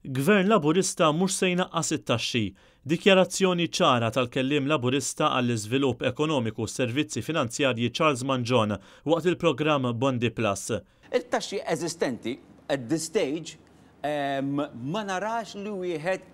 Gvern Laburista mhux se jnaqqas it-taxxi. Dikjarazzjoni ċara tal-Kelliem Laburista għall-Iżvilupp Ekonomiku u s-Servizzi Finanzjarji Charles Mangion waqt il-programm Bondi Plus. Il-taxxi eżistenti at this stage ma narax li wieħed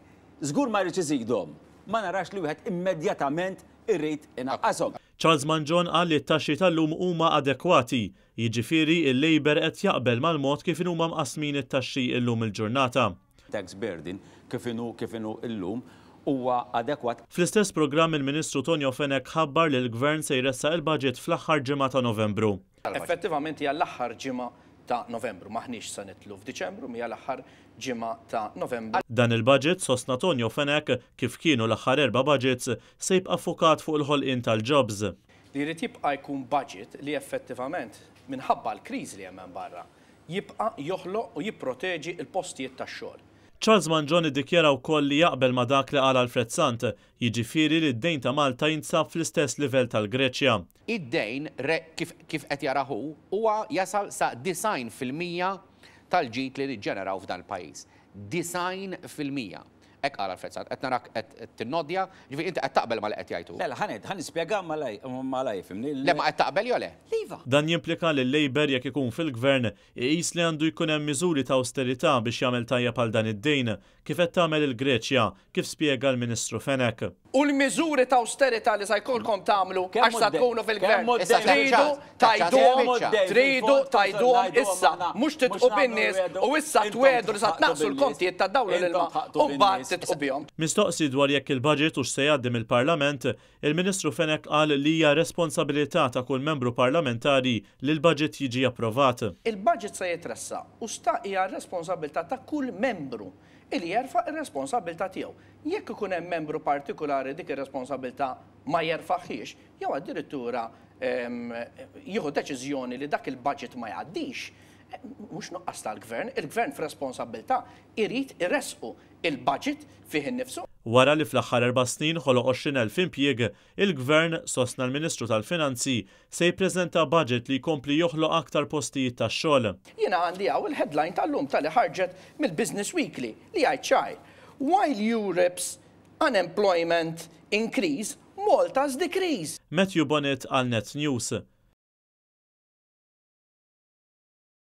żgur ma jridx iżidhom, ma narax li wieħed immedjatament irid inaqqashom. Charles Mangion qal li t-taxxi tal-lum huma adekwati, jiġifieri il-Labour qed jaqbel mal-mod kif inhuma mqassmin it-taxxi illum il-ġurnata. Tax burden kif inhu kif inhu llum huwa adekwat. Fl-istess programm il-Ministru Tonio Fenech ħabbar li l-Gvern se jressaq il-budget fl-aħħar ġimgħa ta' Novembru. Effettivament hija l-aħħar ġimgħa ta' Novembru. M'aħniex se nidħlu f'Diċembru, m'hija l-aħħar ġimgħa ta' Novembru. Dan il-budget, sostna Tonio Fenech, kif kienu l-aħħar erba' budgets, se jibqa' ffukat fuq il-ħolqien tal-jobs. Li jrid jibqa' jkun budget li effettivament, minħabba l-kriżi li hemm hemm barra, jibqa' joħloq u jipproteġi l-postijiet tax-xogħol. Charles Mangion iddikjara wkoll li jaqbel ma' dak li qal Alfred Sant, jiġifieri li d-dejn ta' Malta jinsab fl-istess livell tal-Greċja. Id-dejn, re, kif kif qed jarah hu, huwa jasal sa 90% tal-ġid li niġġeneraw f'dan il-pajjiż. 90%. Hekk qal Alfred Sant. Qed narak qed tinnodja, jiġifieri inti qed taqbel ma' li qed jgħid hu. Le, le, ħa ngħid, ħa nispjega malaj, malaj, fhimni. Le, ma qed taqbel jew le? Iva. Dan jimplika li l-Labour jekk ikun fil-Gvern, iqis li għandu jkun hemm miżuri ta' awsterità biex jagħmel tajjeb għal dan id-dejn, kif qed tagħmel il-Greċja, kif spjega l-Ministru Fenech. U l-miżuri ta' awsterità li sa jkollkom tagħmlu għax sa tkunu fil-Gvern, tridu tgħiduhom, tridu tgħiduhom issa, mhux tidqu bin-nies u issa twiegħdu li sa tnaqqsu l-kontijiet tad-dawl u l-ilma u mbagħad tidqu bihom. Mistoqsi dwar jekk il-budget hux se jgħaddi mill-Parlament, il-Ministru Fenech qal li hija responsabilità ta' kull membru parlamentari li l-budget jiġi approvat. Il-budget se jitressaq u sta hija r-responsabilità ta' kull membru li jerfa' r-responsabbiltà tiegħu. Jekk ikun hemm membru partikulari dik ir-responsabbiltà ma jerfagħhiex, jew addirittura jieħu deċiżjoni li dak il-budget ma jgħaddix, mhux nuqqas tal-Gvern, il-Gvern f'responsabbiltà jrid iressqu il-budget fih innifsu. Wara li fl-aħħar erba' snin ħoloq 20,000 impjieg, il-Gvern, sostna l-Ministru tal-Finanzi, se jippreżenta budget li jkompli joħloq aktar postijiet tax-xogħol. Jiena għandi hawn il-headline tal-lum ta' li ħarġet mill-Business Weekly li jgħid ċar, While Europe's unemployment increase, Malta's decrease. Matthew Bonett għal Net News.